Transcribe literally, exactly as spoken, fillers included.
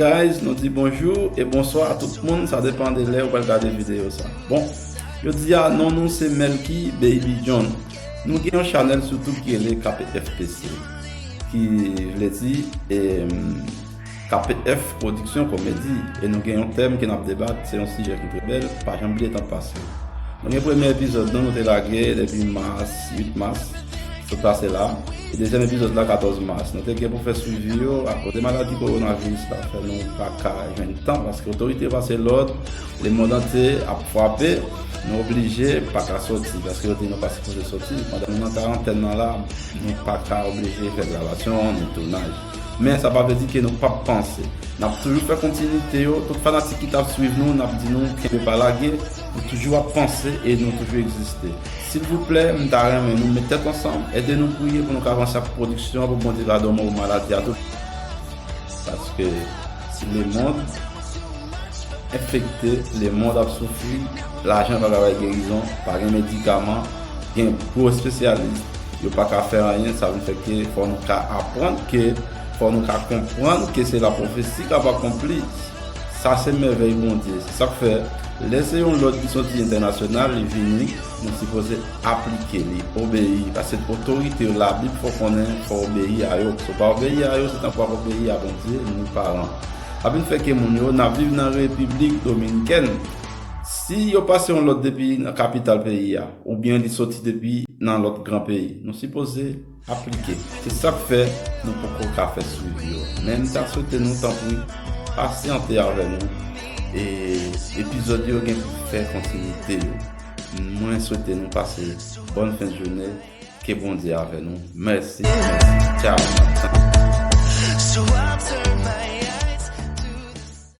Guys, nou di bonjou e bonswa a tout moun, sa depann de lè ou pral gade videyo sa. Bon, jodi a non nou se Melky Baby John. Nou gen yon chanèl sou YouTube ki rele K P F P C, ki vle di, em, K P F Pwodiksyon Komedi, e nou gen yon tèm ke n ap debat, se yon sijè ki trè bèl, pa janm bliye tan pase. Nou gen premye epizòd nou, nou te lage depi mas, uit mas, sot pase la. E dezyèm epizòd la, katòz mas. Nou te gen pou fè swivi yo, akoz maladi kowonaviris la fè nou pa ka jwenn tan, paske otorite yo pase lòd, lemonn antye ap frape, nou oblije pa ka sòti, paske yo di nou pa sipoze sòti. Pandan nou nan karantèn nan la, nou pa ka oblije fè gravasyon, ni tounaj. Men sa pa vle di ke nou p ap panse. N ap toujou fè kontinite yo. Tout fanatik ki t ap swiv nou, n ap di nou kenbe pa lage. Nou toujou ap panse e nou toujou egziste. Silvouplè, m ta renmen nou met tèt ansanm, ede nou priye pou nou ka avanse ak pwodiksyon an, pou Bondye gadon mò maladi a tou. Paske si lemonn enfekte, lemonn ap soufri, lajan pa ka bay gerizon, pa gen medikaman, gen gwo espesyalis, yo pa ka fè anyen, sa vin fè ke fò nou ka aprann ke, fò nou ka konprann ke se lapwofesi k ap akonpli. Sa se mèvèy Bondye. Se sa k fè, lè se yon lòd ki soti entènasyonal, li vini, nou sipoze aplike li, obeyi. Paske otorite yo, Labib fè w konnen, fò w obeyi a yo. Si w pa obeyi a yo, se tankou w ap obeyi a Bondye, ni paran. Sa vin fè ke moun yo, n ap viv nan Repiblik Dominikèn. Si yo pase yon lòd depi nan kapital peyi a, oubyen li soti depi nan lòt gran peyi, nou sipoze aplike. Se sa k fè nou poko ka fè swivi yo. Men m ta swete nou, tanpri, pasyante avè nou. E epizòd yo gen pou fè kontinite yo. Mwen swete nou pase bòn fen de jounen. Ke Bondye avè nou. Mèsi, mèsi. Tchao.